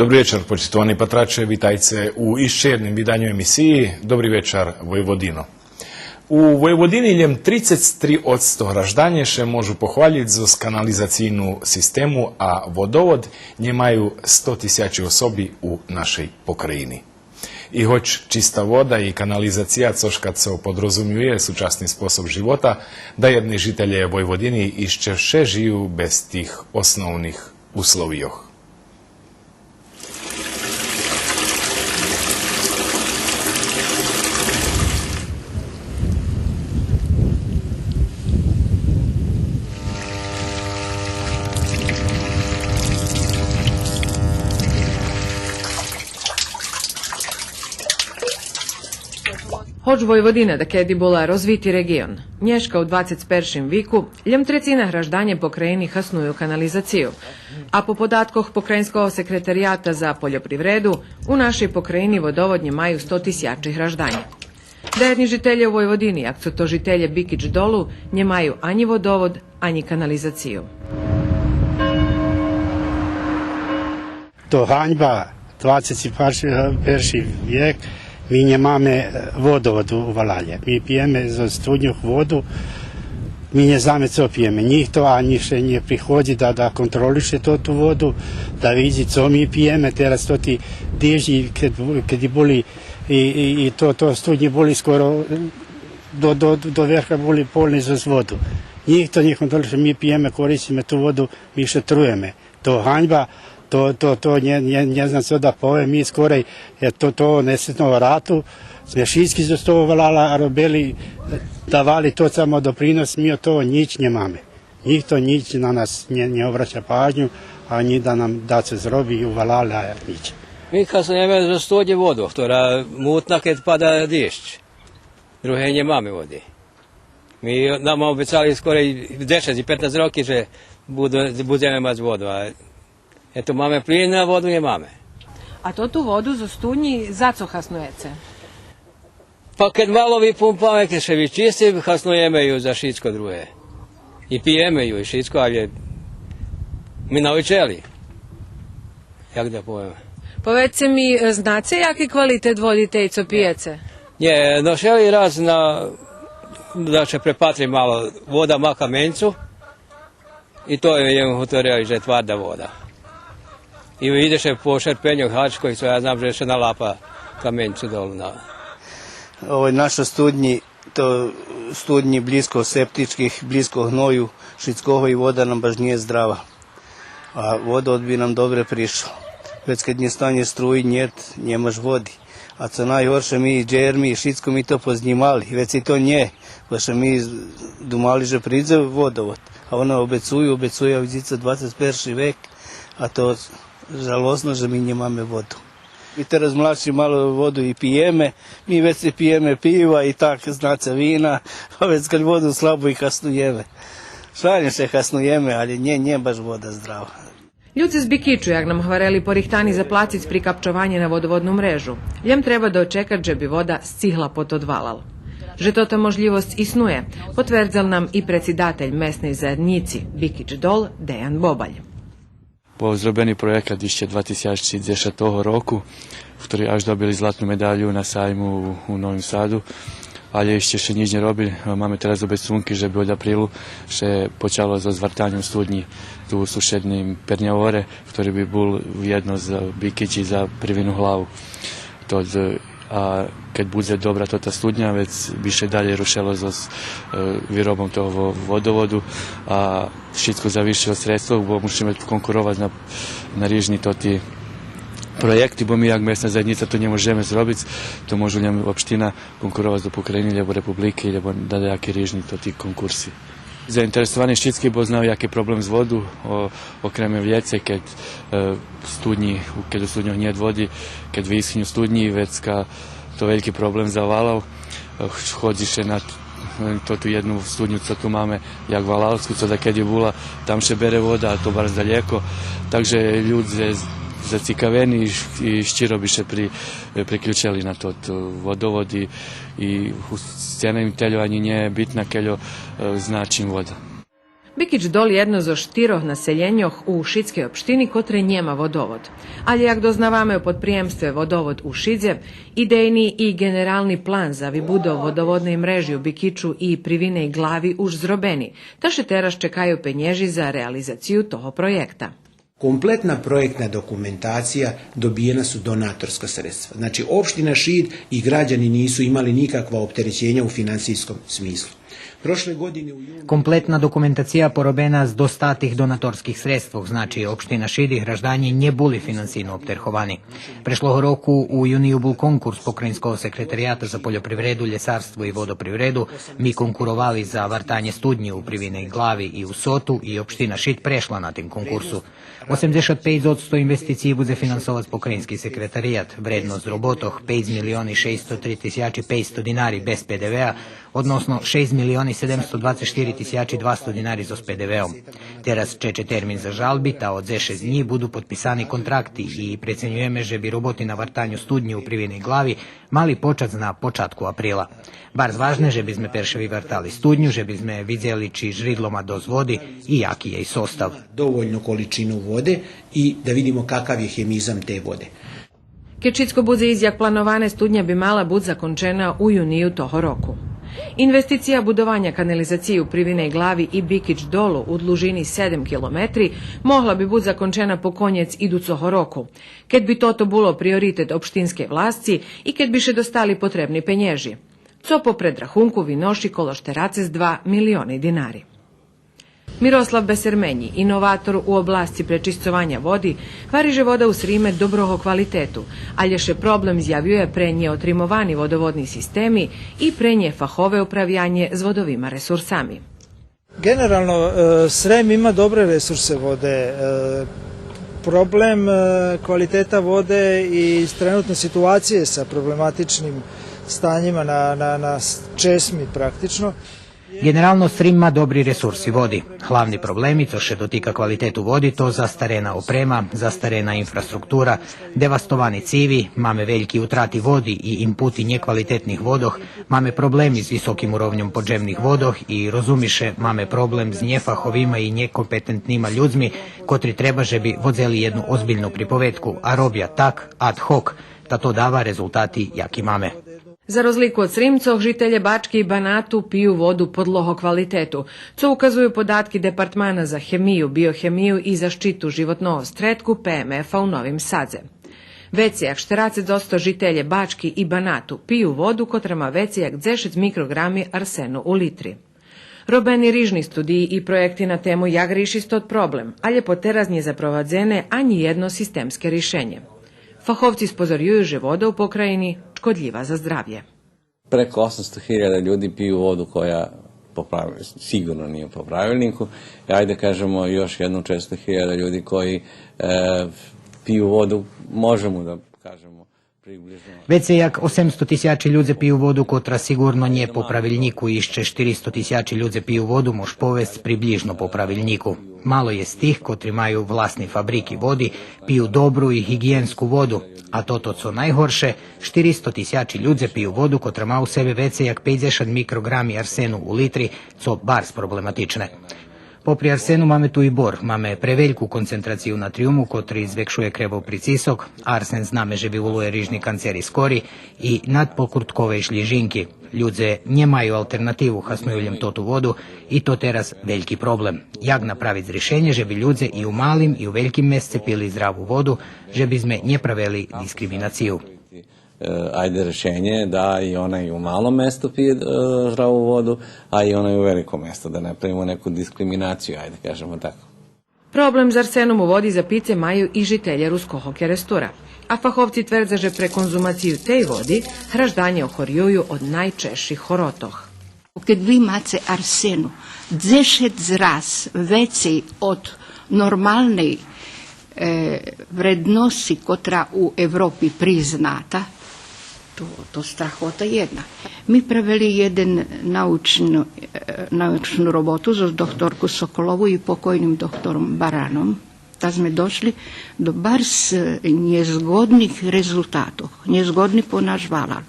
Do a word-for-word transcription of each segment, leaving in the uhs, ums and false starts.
Добри вечар, почитовани патраче, витайце у ище єдним виданю емисиї Добри вечар, Войводино. У Войводини лєм трицец три одсто гражданє ше можу похвалїц зоз канализацийну систему, а водовод нє маю сто тисячи особи у нашей покраїни. И гоч чиста вода и канализация цошка цо подрозумює сучасни способ живота, даєдни жителє Войводини ище вше жию без тих основних условийох. Гоч Войводина дакеди була розвити реґион, нєшка у двацец першим вику лєм трецина гражданє покраїни хасную канализацию. А по податкох Покраїнского секретарияту за польопривреду, у нашей покраїни водовод нє маю сто тисячи гражданє. Даєдни жителє у Войводини, як цо то жителє Бикич Долу, нє маю анї водовод, анї канализацию. То ганьба, двацец перши, перши виєк, ми нємаме, е, водовод у валалє. Ми пиєме зоз студньох воду, ми нє знаме цо пиєме. Нїхто анї ше нє приходзи да, да контролише тоту воду, да видзи цо ми пиєме. Тераз тоти дижди, кед, кед були и, и, и то, то студнї були скоро, е, до, до, до верха були полни зоз воду. Нїхто нє контролише, ми пиєме, користиме ту воду, ми ше труєме. То ганьба, то, то, то нє, нє, нє знам цо да повем, ми скорей, е, то, то несретного рату зме шицки зоз того валала робели, давали тот само допринос, ми од того нїч нємаме. Нїхто нїч на нас нє, нє обрача пажню, анї да нам дацо зроби у валале, нїч. Ми хасуєме зоз студнї воду, котра мутна кед пада диждж. Друге нємаме води. Ми, нам обецали скорей десец и петнац роки же буду, будземе мац воду, а ето маме плин, а воду нємаме. А тоту воду зоз студнї за цо хаснуєце? Па кед мало випумпаме, кед ше вичисти, хаснуєме ю за шицко друге. И пиєме ю, и шицко, але ми научели. Як да повем? Поведзце ми, е, знаце яки квалитет води тей цо пиєце? Нє, но шели раз на, да ше препатри мало, вода ма каменцу, и то єм гуторели же тварда вода. И иде ше по шерпеню, гачко, и цо я знам же ше налапа каменцу долу на. Овай нашо студнї, то студнї блїзко септичких, блїзко гною, шицкого, и вода нам баш нє здрава. А водовод би нам добре пришол. Вец кед нє стане струї, нєт, нємаш води. А цо найгорше, ми и джерми, и шицко ми то познїмали. Вец и то нє, бо ше ми думали же придзе водовод. А вони обецую, обецую, а видзице, двацец перши век, а то жалосно же ми нємаме воду. Ми тераз младши мало воду и пиєме, ми вецей пиєме пива и так, знаце, вина, а вец кед воду слабо и хаснуєме. Шалїм ше, хаснуєме, але нє, нє баш вода здрава. Людзе з Бикичу, як нам гварели, порихтани заплациц прикапчованє на водоводну мрежу. Лєм треба дочекац же би вода сцигла по тот валал. Же тота можлївосц иснує, потвердзел нам и предсидатель Месней заєднїци Бикич Дол Деян Бобаль. Бул зробени проєкат ище два тисячи дзешатого року, хтори аж добили златну медалю на сайму у, у Новим Саду, але ище ше нїч нє роби. Маме тераз обецунки же би од априлу ше почало зоз звартаньом студнї ту у сушедним Перняворе, хтори би бул вєдно за Бикич и за Первину Главу. То з-, а кед будзе добра тота студня, вец би ше далєй рушело зоз, е, виробом того во-, водоводу, а шицко зависи од средствох, бо мушиме конкуровац на, на рижни тоти проєкти, бо ми як месна заєднїца то нє можеме зробиц, то можу лєм општина конкуровац до покраїни, лєбо републики, лєбо на даяки рижни тоти конкурси. Заинтересовани шицки, бо знаю яки проблем з воду, о, окреме в лєце, кед, е, студнї, кед у студньох нєт води, кед висхню студнї, вецка то вельки проблем за валал. Е, ходзи ше на т-, тоту єдну студню, цо ту маме, як валалску, цо дакеди була, там ше бере вода, а то барз далєко. Так же людзе з-, зацикавени и ш-, и щиро би ше при-, приключели на тот водовод и, и у сцена им тельо анї нє битна, кельо, е, значи им вода. Бикич Дол єдно зоз штирох населєньох у Шидскей општини котре нєма водовод. Алє як дознаваме у подприємстве Водовод у Шидзе, идейни и ґенерални план за вибудов водоводней мрежи у Бикичу и Привиней Глави уж зробени, та ше тераз чекаю пенєжи за реализацию того проєкта. Комплетна проєктна документация добиєна су донаторска средства. Значи, општина Шид и грађани нису имали никаква оптерећења у финансијском смислу. Прошле године у јуну... Комплетна документация поробена з достатих донаторских средствох, значи, општина Шид и гражданї нє були финансийно оптерховани. Прешлого року у юнию бул конкурс Покраїнского секретарията за польопривреду, лєсарство и водопривреду. Ми конкуровали за вартанє студнї у Привиней Глави и у Соту и општина Шид прешла на тим конкурсу. Осемдзешат пейц одсто инвестициї будзе финансовац Покраїнски секретарият. Вредносц роботох пейц милиони шейсцсто три тисячи пейцсто динари без П Д В-а, односно шейсц милиони седемсто двацец штири тисячи двасто динари зоз П Д В-ом. Тераз чече термин за жалби, та о дзешец днї буду подписани контракти и преценюєме же би роботи на вартаню студнї у Привиней Глави мали почац на початку априла. Барз важне же би зме перше вивартали студню, же би зме видзели чи жридло ма досц води и яки єй состав. Довольну количину воде и да видимо какав је хемизам те воде. Кед шицко будзе исц як плановане, студня би мала буц закончена у юнию того року. Инвестиция будованя канализациї у Привиней Глави и Бикич Долу у длужини седем километри могла би буц закончена по конєц идуцого року, кед би тото було приоритет општинскей власци и кед би ше достали потребни пенєжи, цо по предрахунку виноши коло штерацец два милиони динари. Мирослав Бесерменї, иноватор у обласци пречисцованя води, гвари же вода у Сриме доброго квалитету, алє ше проблем зявює пре нєотримовани водоводни системи и пре нєфахове управянє з водовима ресурсами. Генерално, е, Срем има добре ресурсе воде. Е, проблем, е, квалитета воде и тренутне ситуације са проблематичним стањима на, на, на с-, чесми практично. Ґенерално, Срим ма добри ресурси води. Главни проблеми, цо ше дотика квалитету води, то застарена опрема, застарена инфраструктура, девастовани циви, маме вельки утрати води и импути нєквалитетних водох, маме проблеми з високим уровньом поджемних водох и, розуми ше, маме проблем з нєфаховима и нєкомпетентнима людзми, котри треба же би водзели єдну озбильну приповедку, а робя так, ад хок, та то дава резултати яки маме. За розлику од Сримцох, жителє Бачки и Банату пию воду подлого квалитету, цо указую податки Департмана за хемию, биохемию и защиту животного стредку П М Ф-а у Новим Садзе. Вецей як штерацец одсто жителє Бачки и Банату пию воду котра ма вецей як дзешец микроґрами арсену у литри. Робени рижни студиї и проєкти на тему як ришиц тот проблем, алє потераз нє запровадзене анї єдно системске ришенє. Фаховци спозорюю же вода у покраїни шкодлїва за здравє. Preko osamsto hiljada ljudi piju vodu koja po pravi-, sigurno nije po pravilniku. I ajde kažemo još jedno četiristo hiljada ljudi koji, e, piju vodu, možemo da kažemo, približno. Вецей як осемсто тисячи людзе пию воду котра сиґурно нє по правилнїку, ище штиристо тисячи людзе пию воду, мож повесц, приближно по правилнїку. Мало єст тих котри маю власни фабрики води, пию добру и ґиґиєнску воду. А тото цо найгорше, штиристо тисячи людзе пию воду котра ма у себе вецей як пейдзешат микроґрами арсену у литри, цо барз проблематичне. Попри арсену маме ту и бор, маме превельку концентрацию натриюму котри звекшує кревоприцисок, арсен знаме же виволує рижни канцери скори и надпокуртковей шлїжинки. Людзе нємаю алтернативу, хасную лєм тоту воду и то тераз вельки проблем. Як направиц ришенє же би людзе и у малим и у вельким месце пили здраву воду, же би зме нє правели дискриминацию? E, ajde, rešenje je da i onaj u malom mestu pije, e, zdravu vodu, a i onaj u velikom mestu, da ne pravimo neku diskriminaciju, ajde, kažemo tako. Проблем з арсеном у води за пице маю и жителє Руского Керестура. А фаховци твердза же пре конзумацию тей води гражданє охорюю од найчежших хоротох. Кед ви маце арсену дзешец раз вецей од нормалней, е, вредносци котра у Европи призната, то, то страхота єдна. Ми правели єден научну, е, научну роботу зоз докторку Соколову и покойним доктором Бараном. Та зме дошли до барз, е, нєзгодних резултатох. Нєзгодни по наш валал.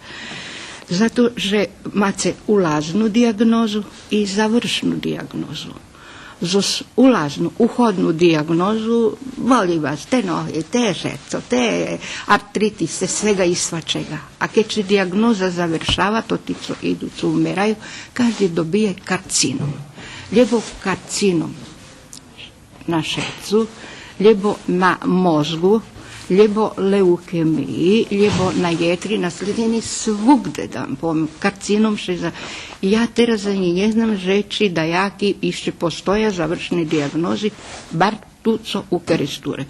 Зато же маце улазну диаґнозу и завршну диаґнозу. Зоз улазну, уходну диягнозу, боли вас те ноги, те серцо, те артритис, те свега и свачега. А кед ше диягноза завершава, тоти цо иду, цо умераю, кажди добиє карцином. Лєбо карцином на серцу, лєбо на мозгу, лєбо леукемиї, лєбо на єтри, на слїнини, свуґде, да вам повем, карцином ше за-, я тераз анї нє знам же чи даяки ище постоя завршни диягнози, бар ту цо у Керестуре.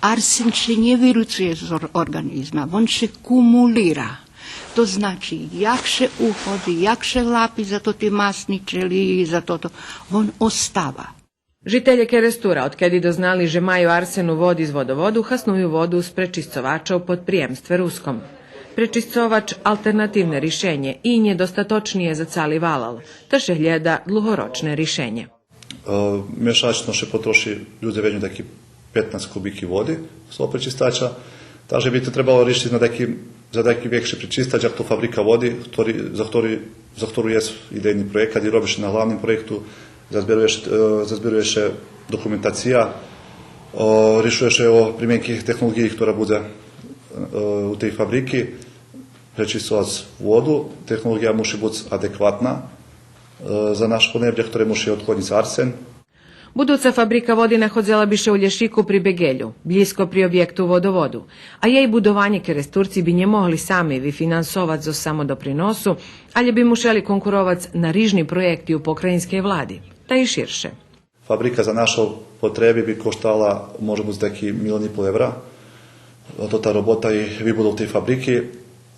Арсен ше нє вируцує з ор-, орґанизма, вон ше кумулира. То значи, як ше уходи, як ше лапи за тоти масни чели, за тото, вон остава. Жителє Керестура, одкеди дознали же маю арсен у води з водоводу, хасную воду з пречисцовача у подприємстве Руском. Пречисцовач алтернативне ришенє и нєдостаточни є за цали валал, та ше глєда длугорочне ришенє. Е, мешачно ше потроши, людзе везну таки петнац кубики води з того пречистача, так же би то требало ришиц на таки, за таки векши пречистач, як то фабрика води, хтори, за хтори, за хтору єст идейни проєкат и роби ше на главним проєкту, зазберує ше, е, зазберує ше документация, о, ришує ше о применки технолоґиї хтора будзе, е, у тей фабрики, пречисцовац воду, технолоґия муши буц адекватна, е, за наш поднебє, хторе муши одклонїц арсен. Будуца фабрика води находзела би ше у Лєшику при Беґелю, блїзко при обєкту водоводу, а єй будованє Керестурци би нє могли сами вифинансовац зоз самодоприносу, алє би мушели конкуровац на рижни проєкти у покраїнскей влади, та и ширше. Фабрика за нашо потреби би коштала, може буц, таки милион и пол евра. Тота робота и вибудов тей фабрики.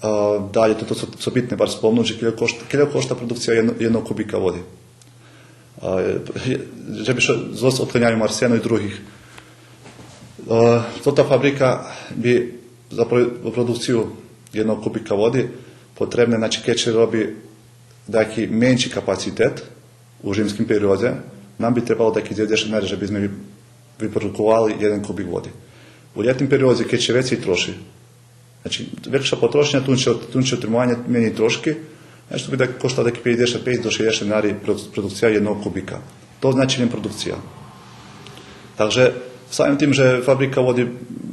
А далє, тото цо, цо битне барз спомнуц, же кельо кошт-, кельо кошта продукция єдно-, єдного кубика води. А, е, же би ше зоз отклоняньом арсену и других. А, тота фабрика би за про-, продукцию єдного кубика води потребне, значи, кед ше роби таки менши капацитет у зимским периодзе, нам би требало таки дзеведзешат динари же би зме ви-, випродуковали єден кубик води. У лєтним периодзе, кед ше вецей троши, значи, векша потрошня, тунше, тунше отримованє, менєй трошки, значи, то би так коштало таки пейдзешат пейц до шейдзешат динари про-, продукция єдного кубика. То значи лєм продукция. Так же, самим тим же фабрика води,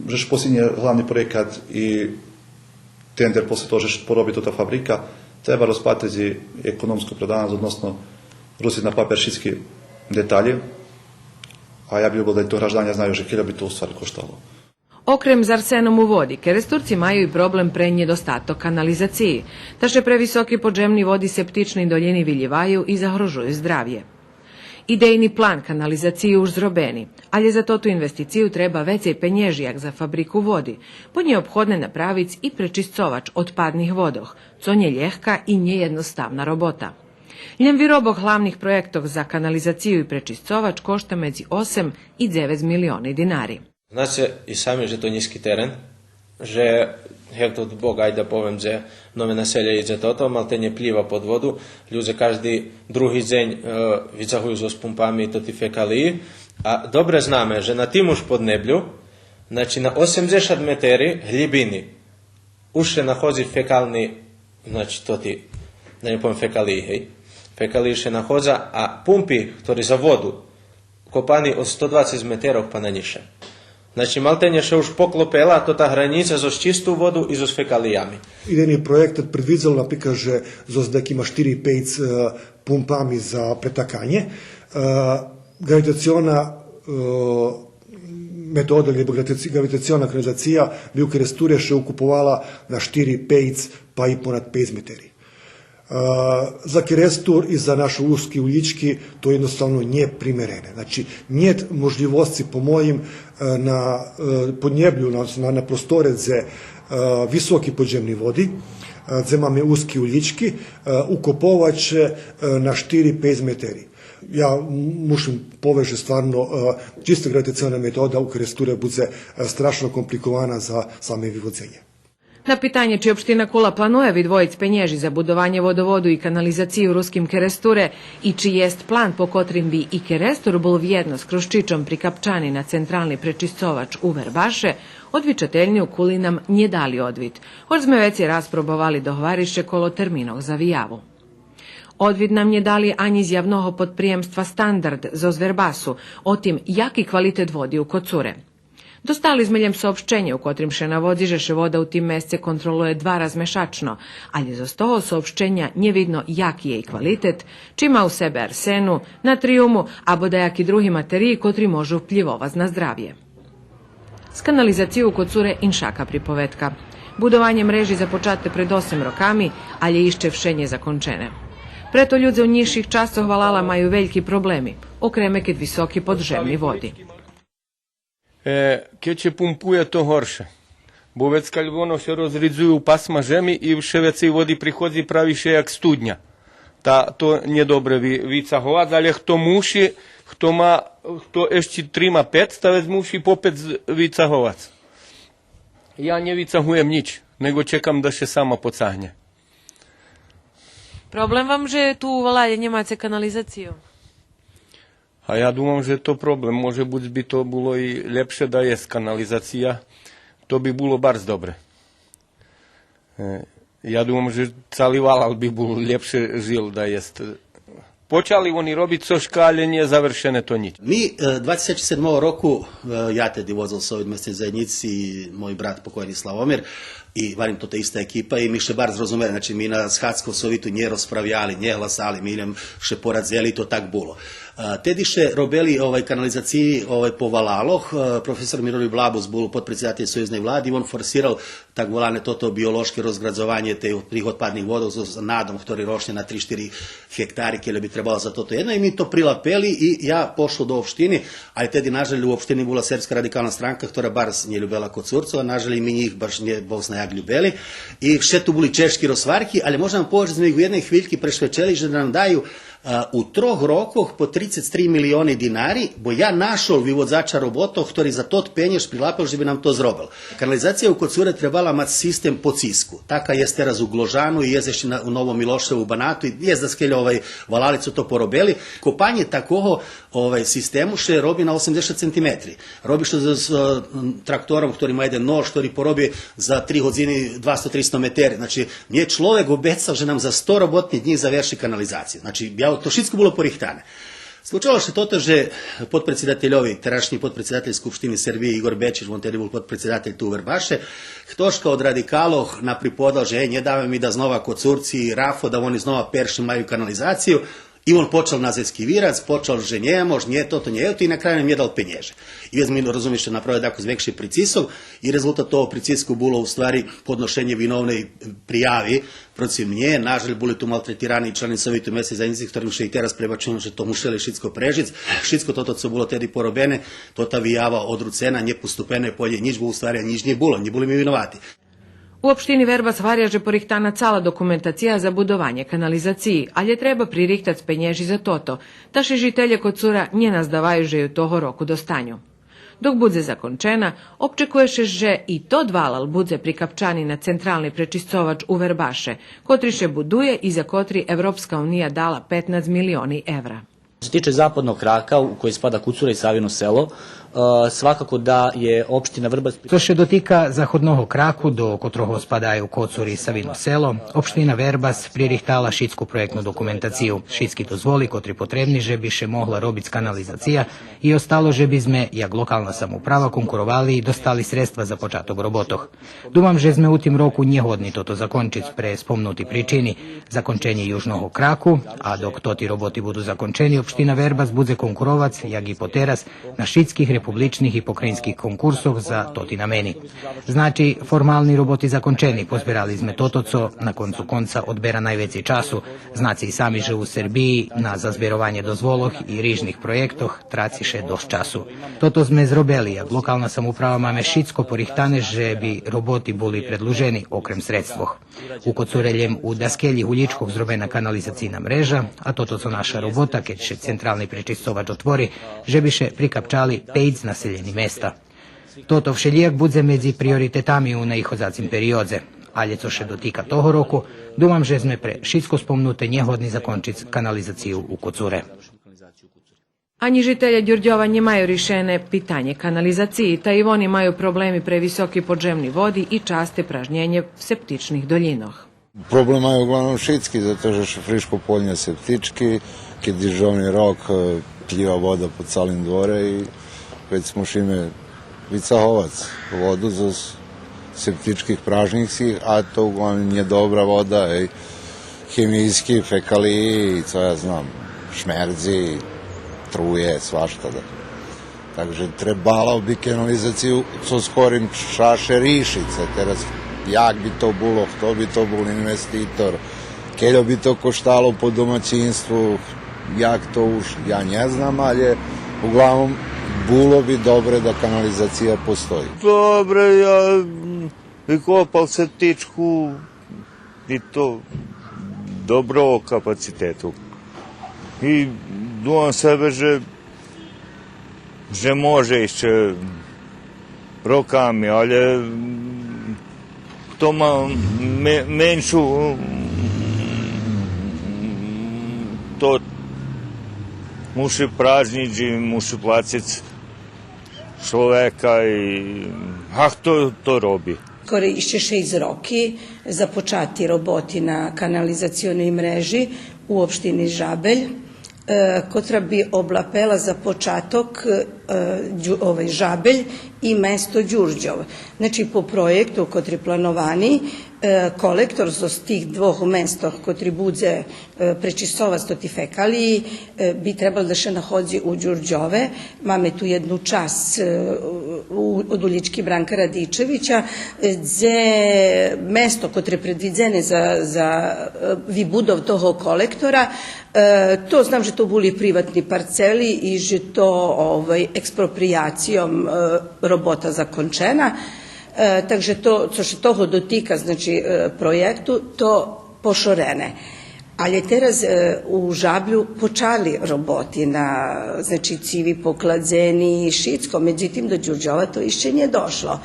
же ше посигнє главни проєкат и тендер после того же ше пороби тота фабрика, треба розпатриц и економску оправданоц, односно русиц на папер шицки деталї. А я би любел да и то граждане знаю же кельо би то у ствари коштало. Окрем з арсеном у води, Керестурци маю и проблем пре нєдостаток канализациї, та ше превисоки поджемни води септичней долїни вилїваю и загрожую здравє. Идейни план канализациї уж зробени, алє за тоту инвестицию треба вецей пенєжи як за фабрику води, бо нєобходне направиц и пречисцовач одпадних водох, цо нє лєгка и нєєдноставна робота. Лєм виробох главних проєктох за канализацию и пречисцовач кошта медзи осем и дзевец милиони динари. Знаце и сами же то нїзки терен, же, гевто, Бог, айде да повем, дзе нове населє и дзе тото, малтене плїва под воду, людзе кажди други дзень, е, вицагую зоз пумпами тоти фекалиї, а добре знаме же на тим уж поднеблю, значи, на осемдзешат метери глїбини уж ше находзи фекални, значи, тоти, да нє повем фекалиї, гей, фекалиї ше находза, а пумпи, хтори за воду, копани од сто двацец метерох па на нїзше. Значи, малтене ше уж поклопела тота гранїца зоз чисту воду и зоз фекалиями. Идейни проєкт предвидзел, наприклад, же зоз дакима штири-пейц, е, пумпами за претаканє, е, гравитациона, е, метода, лєбо гравитаци-, гравитациона канализация би у Керестуре ше укуповала на штири, пейц, па и понад пейц метери. Е, за Керестур и за нашо Уски Улїчки то єдноставно нє примерене. Значи, нєт можлївосци, по моїм, е, на, е, поднєблю, на, на, на просторе дзе, е, високи подземни води, е, дзе маме Уски Улїчки, е, укоповац ше, е, на штири, пейц метери. Я м-, мушим повесц же стварно, е, чисто гравитациона метода у Керестуре будзе, е, страшно компликована за саме виводзенє. На питанє чи општина Кула планує видвоїц пенєжи за будованє водоводу и канализациї у Руским Керестуре и чи єст план по котрим би и Керестур бул вєдно з Крущичом прикапчани на централни пречисцовач у Вербаше, одвичательни у Кули нам нє дали одвит, гоч зме вецей раз пробовали догвариц ше коло терминох за вияву. Одвит нам нє дали анї з явного подприємства Стандард зоз Вербасу о тим яки квалитет води у Коцуре. Достали зме лєм сообщенє у котрим ше наводзи же ше вода у тим месце контролує два раз мешачно, алє зоз того сообщеня нє видно яки єй квалитет, чи ма у себе арсену, натриюму або даяки други материї котри можу вплївовац на здравє. З канализацию у Коцуре иншака приповедка. Будованє мрежи започате пред осем роками, алє ище вше нє закончене. Прето людзе у нїзших часцох валала маю вельки проблеми, окреме кед високи поджемни води. Е, кед ше пумпує, то горше. Бо вецка воно ше розридзує у пасма жеми и вше вецей води приходзи, прави ше як студня. Та то нє добре ви-, вицаговац, алє хто муши, хто ма, хто ище трима пецта, вец муши по пец вицаговац. Я нє вицагуєм нїч, него чекам да ше сама поцагнє. Проблем вам же ту у валалє нємаце канализацию? А я думам же то проблем. Може буц би то було и лєпше да єст канализация. То би було барз добре. Е, я думам же цали валал би бул лєпше жил да єст. Почали вони робиц цошка, алє нє завершене то нїч. Ми, е, двацец седмого року, е, я теди возел Совит месней заєднїци, мой брат покойни Славомир, и варим тото иста екипа, и ми ше барз розумели, значи, ми на схадзкох Совиту нє розправяли, нє гласали, ми лєм ше порадзели, то так було. Е, теди ше робели, овай, канализациї, овай, по валалох. Е, професор Мирољуб Лабус бул подпредсидатель Союзней влади, он форсирал так волане тото биолошке розградзованє тих, тих одпадних водох з, з надом, хтори рошнє на три-штири гектари, кельо би требало за тото єдно, и ми то прилапели и я пошол до општини, а и теди, нажаль, у општини була Сербска радикална странка, хтора барз нє любела Коцурцох, а нажаль и ми нїх баш нє Бог зна як любели. И вше ту були чежки розгварки, алє можем вам повесц же зме у єдней хвильки прешвечели же да нам даю, е, у трох рокох по трицец три милиони динари, бо я нашол виводзача роботох, хтори за тот пенєж прилапел же би нам то зробел. Канализация у Коцуре требала мац систем по циску. Така єст тераз у Глужану и єст ище на, у Новом Милошеву Банату, и єст даскельо, овай, валалох цо то поробели. Копанє такого, овай, систему ше роби на осемдзешат сантиметри. Роби ше з, з, е, трактором хтори ма єден нож, хтори пороби за три годзини двасто-тристо метери. Значи, мнє чловек обецал же нам за сто роботни днї заверши канализацию. Значи, я, то шицко було порихтане. Случало ше тото же подпредсидательови, терашнї подпредсидатель Скупштини Сербиї Игор Бечич, он теди бул подпредсидатель ту у Вербаше, хтошка од радикалох наприповедал же, е, нє даваме ми да знова Коцурци и Рафо, да вони знова перши маю канализацию. И он почал нас ескивирац, почал же нє мож, нє тото, нє тото, и на краю нам нє дал пенєже. И вец ми, розумиш, ше направел дакус векши прицисок, и резултат того прициску було у ствари подношенє виновней прияви процив мнє. Нажаль, були ту малтретирани члени Совиту месней заєднїци, хторим ше и тераз пребачуєм же то мушели шицко прежиц. Шицко тото цо було теди поробене, тота виява одруцена, нє поступене по нєй нїч, бо у ствари нїч нє було, нє були ми виновати. У општини Вербас гваря же порихтана цала документация за будованє канализациї, алє треба пририхтац пенєжи за тото, та ше жителє Коцура нє наздаваю же ю того року достаню. Док будзе закончена, обчекує ше же и тот валал будзе прикапчани на централни пречисцовач у Вербаше, котри ше будує и за котри Европска уния дала петнац милиони евра. Što se tiče zapadnog kraka u koji spada Kucura i Savino Selo, e, svakako da je opština Vrbas... Цо ше дотика заходного краку, до котрого спадаю Коцур и Савино Село, општина Вербас пририхтала шицку проєктну документацию, шицки дозволи котри потребни же би ше могла робиц канализация и остало же би зме, як локална самоуправа, конкуровали и достали средства за початок роботох. Думам же зме у тим року нєгодни тото закончиц пре спомнути причини, законченє южного краку, а док тоти роботи буду закончени, општина Вербас будзе конкуровац, як и потераз, на шицких републичних и покраїнских конкурсох за тоти намени. Значи, формални роботи закончени, позберали зме тото цо, на концу конца, одбера найвецей часу. Знаце и сами же у Сербиї на зазберованє дозволох и рижних проєктох траци ше досц часу. Тото зме зробели, як локална самоуправа маме шицко порихтане же би роботи були предлужени, окрем средствох. У Коцуре лєм у даскелїх улїчкох зробена канализацийна мрежа, а тото цо наша робота, кед ше централни пречисцовач отвори, же би ше прикапчали пейц населєни места. Тото вшелїяк будзе медзи приоритетами у наиходзацим периодзе. Алє цо ше дотика того року, думам же зме пре шицко спомнуте нєгодни закончиц канализацию у Коцуре. Анї жителє Дюрдьова нємаю ришене питанє канализациї, та и вони маю проблеми пре високи поджемни води и часте пражнєнє септичних долїнох. Проблема є углавном шицки, зато же ше фришко полня септички, кед дижджовни рок, е, плїва вода по цалим дворе и вец мушиме вицаговац воду зоз септичких пражнїх сих, а то углавном нєдобра вода, ей, хемийски, фекалиї, и цо я знам, шмердзи, трує, свашта, да. Так же требало би канализацию цо скорим чаше ришиц. Тераз як би то було, хто би то бул инвеститор, кельо би то коштало по домаћинству, як то уж, я нє знам, але углавном було би добре да канализация постої. Добре, я, м, викопал септичку, и то доброго капацитету. И думам себе же, же може ище роками, але, м, хто ма ме-, меншу, м, то муши пражнїц и муши плациц чловека и, а хто то роби? Скоро ище шейсц роки започати роботи на канализационой мрежи у општини Жабель, е, котра би облапела за початок, е, Дю-, овай, Жабель и место Дюрдьов. Значи, по проєкту котри плановани, е, колектор зоз тих двох местох котри будзе, е, пречисцовац тоти фекалиї, е, би требал да ше находзи у Дюрдьове. Маме ту єдну часц, е, у, од улїчки Бранка Радичевича, е, дзе место котре предвидзене за, за, е, вибудов того колектора, е, то знам же то були приватни парцели и же то, овай, експроприяцийом, е, робота закончена. Е, так же то, цо ше того дотика, значи, е, проєкту, то пошорене. Але тераз, е, у Жаблю почали роботи на, значи, циви покладзени и шицко, медзитим до Дюрдьова то ище нє дошло.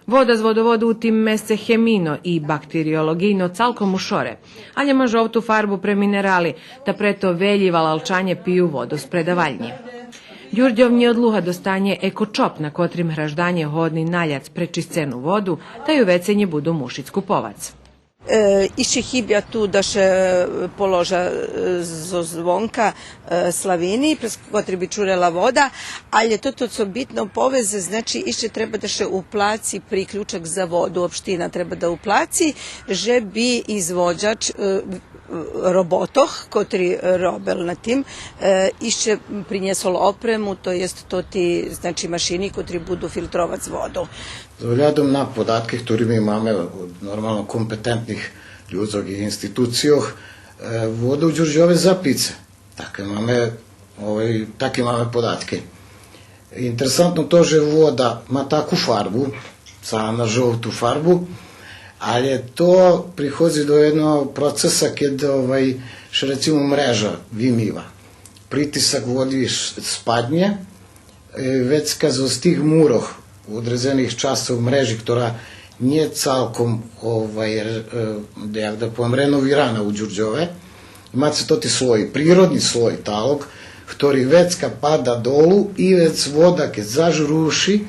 Вода з водоводу у тим месце хемийно и бактериолоґийно цалком у шоре, але ма жовту фарбу пре минерали, та прето велї валалчанє пию воду з предавальнї. Дюрдьов нєодлуга достанє екочоп на котрим гражданє годни наляц пречисцену воду, та ю вецей нє буду мушиц куповац. Е, ище хибя ту да ше положа, е, зоз звонка, е, славини, през котри би чурела вода, але тото цо битно повесц, значи, ище треба да ше уплаци приключок за воду, општина треба да уплаци, же би изводзач, е, роботох, котри робел на тим, е, ище принєсол опрему, то єст тоти, значи, машини котри буду филтровац воду. З оглядом на податки, хтори ми маме од нормално компетентних людзох и институцийох, е, вода у Дюрдьове за пице. Таке маме, овай, таке маме податки. Интересантно то же вода ма таку фарбу, сама на жовту фарбу, але то приходзи до єдного процеса кед, овай, ше, рецимо, мрежа вимива. Притисак води ш-, спаднє, е, вецка зоз тих мурох, одредзених часцох мрежи, котра нє цалком, овай, р-, е, як да повем, реновирана у Дюрдьове, маце тоти слои, природни слой талог, хтори вецка пада долу и вец вода кед зажуруши,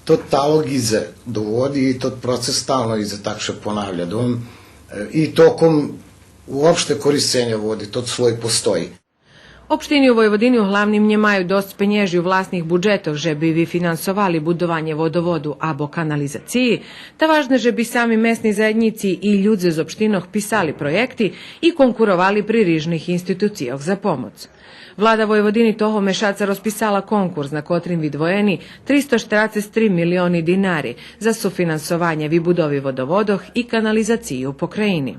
тот талог идзе до води и тот процес стално идзе, так ше понавля. Дом, е, и током уопште корисценя води тот слой постої. Општини у Войводини углавним нємаю досц пенєжи у власних буджетох же би вифинансовали будованє водоводу або канализациї, та важне же би сами месни заєднїци и людзе з општинох писали проєкти и конкуровали при рижних институцийох за помоц. Влада Войводини того мешаца розписала конкурс на котрим видвоєни тристо штерацец три милиони динари за суфинансованє вибудови водоводох и канализациї у Покраїни.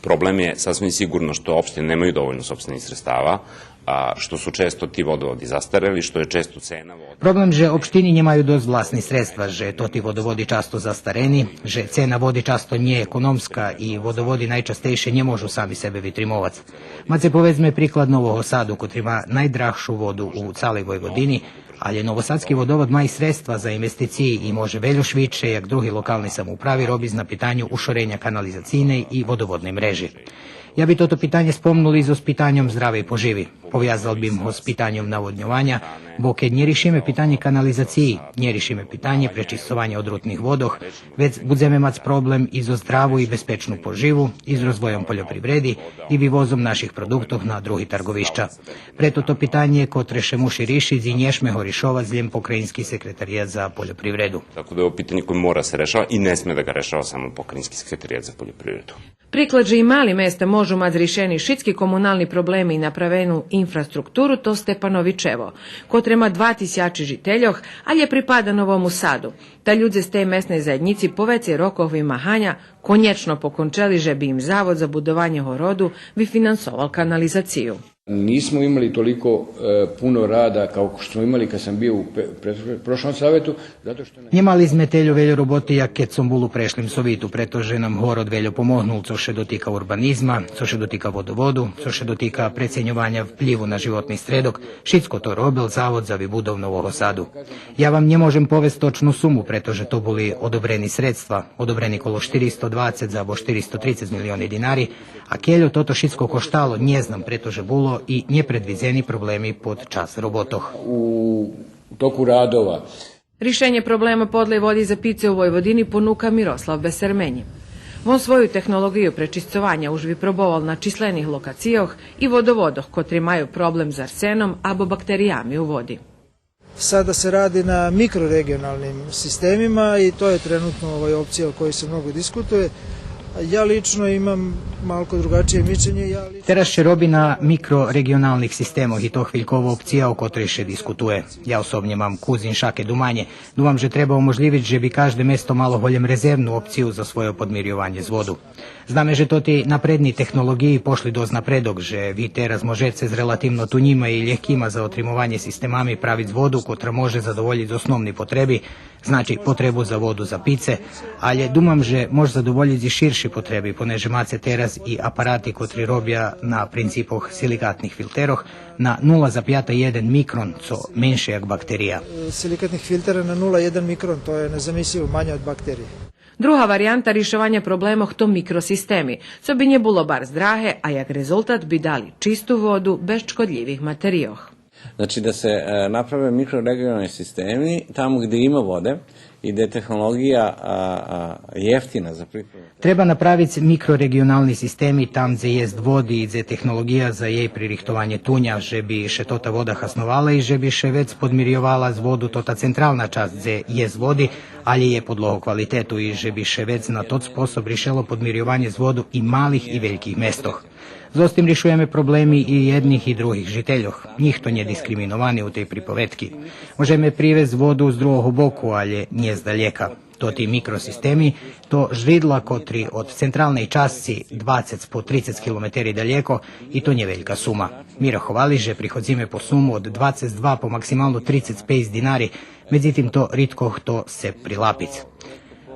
Problem je sasvim sigurno što opštine nemaju dovoljno sopstvenih sredstava, a što su često ti vodovodi zastareli, što je često cena vode. Проблем же општини нємаю досц власни средства, же тоти водоводи часто застарени, же цена води часто нє економска и водоводи найчастейше нє можу сами себе витримовац. Маце, поведзме, приклад Нового Саду, котри ма найдрагшу воду у цалей Войводини, Але Новосадски водовод ма и средства за инвестициї и може вельо швидше, як други локални самоуправи, робиц на питаню ушореня канализацийней и водоводней мрежи. Я би тото питанє спомнул и зоз питаньом здравей поживи. Повязал бим го з питаньом наводньованя, бо кед нє ришиме питанє канализациї, нє ришиме питанє пречисцованя одрутних водох, вец будземе мац проблем и зоз здраву и безпечну поживу, и з розвойом польопривреди, и вивозом наших продуктох на други тарговища. Прето то питанє котре ше муши ришиц и нє шме го ришовац лєм Покраїнски секретарият за польопривреду. Тако да је ово питање које мора се решава и не сме да га решава само Покрајински секретаријат за пољопривреду. Приклад же и мали места можу мац ришени шицки комунални проблеми и направену инфраструктуру, то Степановичево, котре ма два тисячи жительох, але припада Новому Саду. Та людзе з тей месней заєднїци по вецей рокох вимаганя конєчно покончели же би им Завод за будованє городу вифинансовал канализацию. Nismo imali toliko, e, puno rada kao što smo imali kad sam bio u pe-, pre-, prošlom savetu, zato što nam Нє мали зме тельо вельо роботи, як кед сом бул у прешлим совиту, прето же нам город вельо помогнул, цо ше дотика урбанизма, цо ше дотика водоводу, цо ше дотика преценьованя вплїву на животни стредок, шицко то робел Завод за вибудов Нового Саду. Я вам нє можем повесц точну суму, прето же то були одобрени средства, одобрени коло штиристо двацец або штиристо трицец милиони динари, а кельо тото шицко коштало, нє знам, прето же було и нєпредвидзени проблеми под час роботох. U toku radova. Ришенє проблема подлей води за пице у Войводини понука Мирослав Бесермени. Вон свою технолоґию пречисцованя уж випробовал на числених локацийох и водоводох котри маю проблем з арсеном або бактериями у води. Sada se radi na mikroregionalnim sistemima i to je trenutno, ovaj, opcija o kojoj se mnogo diskutuje. Ja lično imam malko drugačije mišljenje. Ja lično Тераз ше роби на микрореґионалних системох и то хвильково опция о котрей ше дискутує. Я особнє мам кус иншаке думанє. Думам же треба оможлївиц же би кажде место мало голєм резервну опцию за свойо подмирйованє з воду. Знаме же тоти напредни технолоґиї пошли досц напредок, же ви тераз можеце з релативно тунїма и лєгкима за отримованє системами правиц воду котра може задоволїц основни потреби, значи потребу за воду за пице, але думам же мож задоволїц и ширши потреби, понеже маце тераз и апарати котри робя на принципох силикатних филтерох на нула запята єден микрон, цо менше як бактерия. Silikatnih filtera na nula jedan mikron, to je nezamislivo, manje od bakterije. Друга вариянта ришованя проблемох то микросистеми, цо би нє було барз драге, а як резултат би дали чисту воду без шкодлївих материйох. Znači da se, e, naprave mikroregionalni sistemi tamo gde ima vode i gde je tehnologija, a, a, jeftina za pripremu. Треба направиц микрореґионални системи там дзе єст води и дзе технолоґия за єй пририхтованє ту ня, же би ше тота вода хасновала и же би ше вец подмирйовала з воду тота централна часц дзе єст води, але є под лого квалитету и же би ше вец на тот способ ришело подмирйованє з воду и малих и вельких местох. Зоз тим ришуєме проблеми и єдних и других жительох. Нїхто нє дискриминовани у тей приповедки. Можеме привесц воду з другого боку, але нє здалєка. Тоти микросистеми, то жридла котри од централней часци двацец по трицец километери далєко, и то нє велька сума. Ми раховали же приходзиме по суму од двацец два по максимално трицец пейц динари, медзитим то ридко хто сце прилапиц.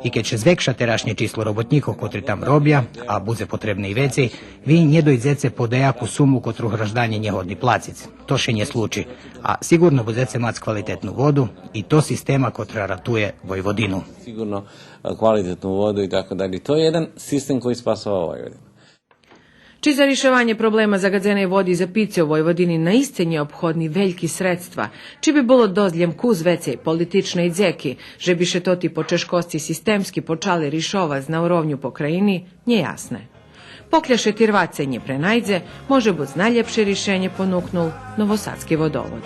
И кед ше звекша терашнє число роботнїкох котри там робя, а будзе потребне и вецей, ви нє дойдзеце по даяку суму котру гражданє нє годни плациц. То ше нє случи. А сиґурно будзеце мац квалитетну воду и то система котра ратує Войводину. Sigurno, e, kvalitetnu vodu i tako dalje. To je jedan sistem koji spasava Vojvodinu. Чи за ришованє проблема загадзеней води за пице у Войводини наисце нєобходни вельки средства, чи би було досц лєм кус вецей политичней дзеки, же би ше тоти почежкосци системски почали ришовац на уровню покраїни, нєясне. Покля ше тирваце нє пренайдзе, може буц найлєпше ришенє понукнул Новосадски водовод.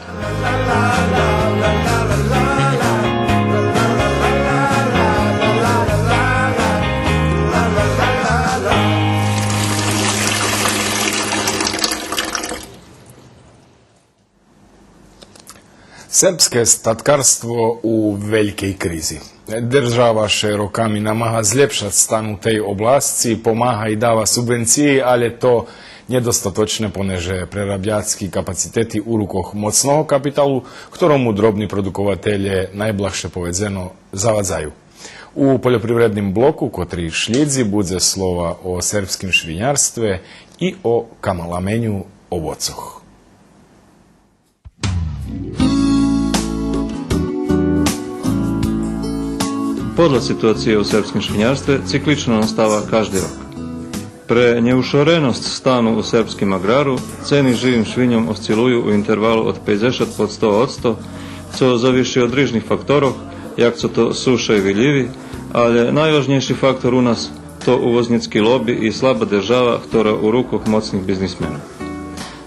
Сербске статкарство у велькей кризи. Держава ше роками намага злєпшац стан у тей обласци, помага и дава субвенциї, алє то нєдостаточне, понеже прерабяцки капацитети у рукох моцного капиталу, хторому дробни продукователє, найблагше поведзено, завадзаю. У польопривредним блоку котри шлїдзи будзе слова о сербским швинярстве и о камаламеню овоцох. Подла ситуациї у сербским швинярстве циклично настава кажди рок. Пре нєушореносц стану у сербским аґрару, цени живим швиньом осцилую у интервалу од пейдзешат под сто одсто, цо завиши од рижних факторох, як цо то суша и вилїви, алє найважнєйши фактор у нас то увозницки лоби и слаба держава, хтора у рукох моцних бизнисменох.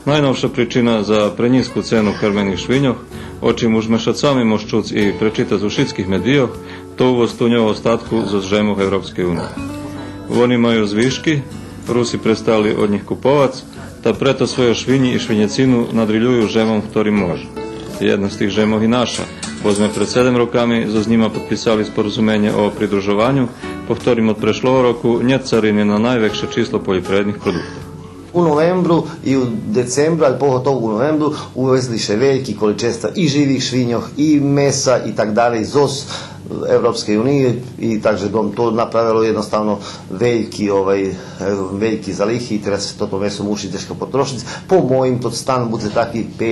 Найновша причина за пренїзку цену кармених швиньох, о чим уж мешацами мож чуц и пречитац у шицких медийох, то увоз туньового статку зоз жемох Европскей униї. Вони маю звишки, Руси престали од нїх куповац, та прето свойо швинї и швинєцину надрилюю жемом хтори можу. Єдна з тих жемох и наша, бо зме пред седем роками зоз нїма подписали споразуменє о придружованю, по хторим од прешлого року нєт царини на найвекше число польопривредних продуктох. У новембру и у децембру, алє поготово у новембру, увезли ше вельки количества и живих швиньох, и меса и так далєй зоз Европскей униї, и так же то направело єдноставно вельки, овай, е, вельки залихи и тераз тото месо муши дзешка потрошиц. По моїм, тот стан будзе таки